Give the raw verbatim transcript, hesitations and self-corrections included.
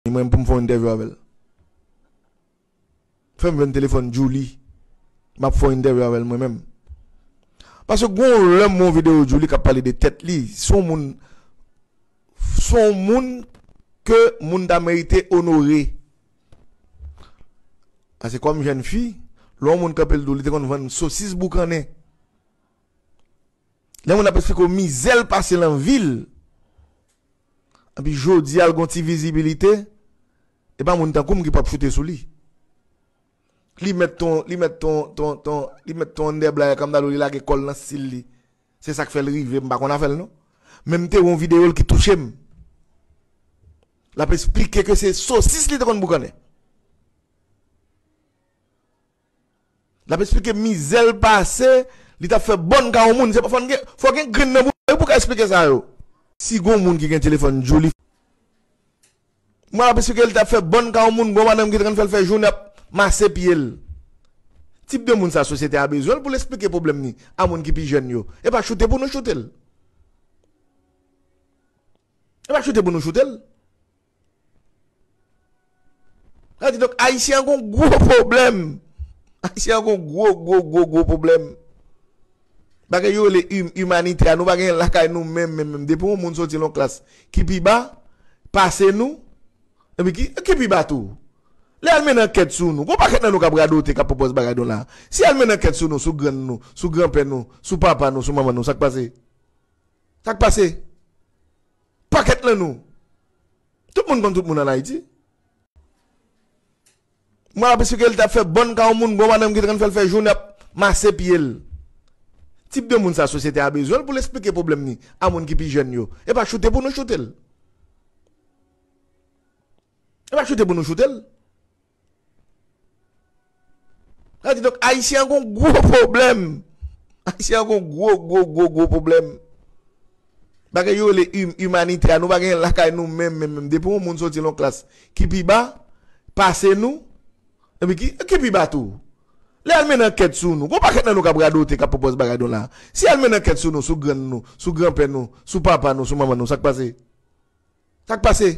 mwen pou m fè yon entèvyou avè l. Fè m jwenn telefòn Djouly. M ap fè yon entèvyou avè l mwen menm. Paske gon lè m wè yon videyo Djouly k ap pale de tèt li. Se yon moun, se yon moun ke moun ta merite onore. Paske kòm jèn fi, lè yon moun kanpe l di w li te konn vann sosis boukannen. Lè moun ap esplike w mizè l pase nan vi l, epi jodi a l gon ti vizibilite, e pa moun tankou m ki p ap choute sou li. Li mèt ton, li mèt ton, ton, ton, li mèt ton anndan blag kandalo, li lage kò l nan stil li. Se sa k fè l rive, m pa konn afè l non. Men m te wè yon videyo l ki touche m. L ap esplike ke se sosis li te konn boukannen. L ap esplike mizè l pase, li t ap fè bòn ka yon moun. Se pa fò n gen, fò gen grenn nan bouda pou ka esplike sa yo. Si gon moun ki gen telefòn Djouly, mwen ap esplike l t ap fè bòn ka yon moun, gon madanm ki t ann fè l fè jounen ap mase pye l. Tip de moun sa sosyete a bezwen l pou l esplike pwoblèm ni a moun ki pi jèn yo. E pa choute pou nou choute l. E pa choute pou nou choute l. Sa di donk Ayisyen an gon gwo pwoblèm. Ayisyen an gon gwo, gwo, gwo, gwo pwoblèm. Bagay yo rele im, imanite a, nou pa gen lakay nou menm, menm, menm. Depi yon moun soti nan yon klas ki pi ba, pase nou, epi ki, ki pi ba tou. Lè al mennen ankèt sou nou, gon pakèt nan nou k ap radote, k ap pwopòz bagay nou la. Si al mennen ankèt sou nou, sou grann nou, sou granpè nou, sou papa nou, sou manman nou, sa k pase? Sa k pase? Pakèt nan nou. Tout moun konn tout moun ann Ayiti. Mwen ap esplike l t ap fè bòn ka yon moun, gon madanm ki t ann fè l fè jounen ap mase pye l. Tip de moun sa sosyete a bezwen l pou l esplike pwoblèm ni a moun ki pi jèn yo. E pa choute pou nou choute l. E pa choute pou nou choute l. Sa di donk Ayisyen an gon gwo pwoblèm. Ayisyen an gon gwo, gwo, gwo, gwo pwoblèm. Bagay yo rele im, imanite a, nou pa gen lakay nou menm, menm, menm. Depi yon moun soti nan yon klas ki pi ba, pase nou, epi ki, ki pi ba tou. Lè al mennen ankèt sou nou, gon pakèt nan nou k ap radote, k ap pwopòz bagay nou la. Si al mennen ankèt sou nou, sou grann nou, sou granpè nou, sou papa nou, sou manman nou, sa k pase? Sa k pase?